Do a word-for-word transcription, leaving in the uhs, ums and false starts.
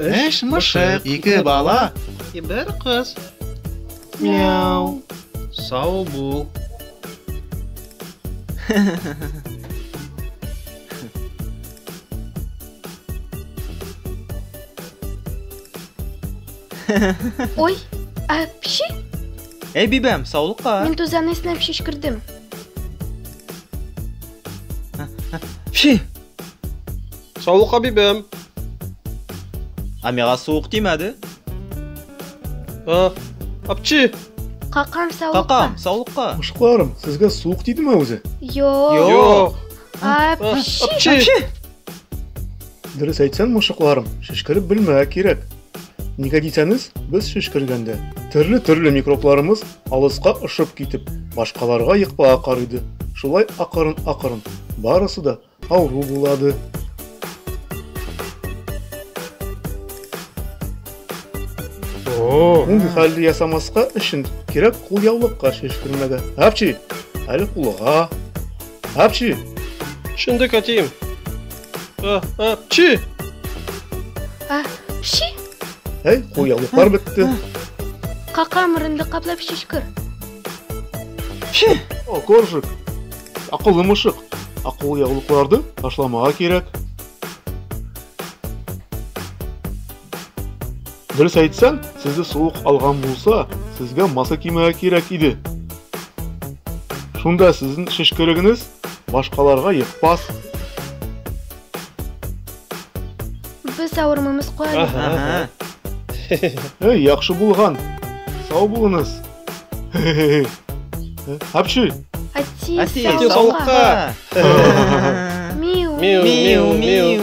Уьш мышык, эки бала и бир кыз. Мяу. Сав бол. Ой, апчи! Эй, бийбим, савлыкка! Мен тозанъ эсине апчи шишкирдим. Апчи! Савлыкка, бийбим. А мага сувык тиймеди. А, апчи! Какам, савлыкка! Какам, савлыкка! Мышыкларым, сизге сувык тийдиме оьзи? Йок. Йок. Апчи! Апчи! Дурыс айтсанъ, мышыкларым, шишкирип билмеге керек. Неге десенъиз, биз шишкиргенде туьрли-туьрли микробларымыз алыска ушып кетип, башкаларга йыкпага карайды. Шулай акырын-акырын барысы да авырув болады. О. Мундай халди ясамаска уьшин керек колъявлыкка шишкирмеге. Апчи! Аьли кулга. Апчи! Шимди кайтим. А, апчи! Апчи! Эй, колъявлыклар битти. Какам, мурынъды каплап шишкир. Апчи! О, коржик. Акыллы мышык. А колъявлыкларды ташламага керек. Дурыс айтсанъ, сизди сувык алган болса, сизге маска киймеге керек эди. Шунда сиздинъ шишкиригинъиз башкаларга йыкпас. Биз авырмаймыз, куванып. Аха. Эй, яхшы болган. Сав болынъыз. Апчи! Атти, савлыкка! Миу, миу, миу, миу.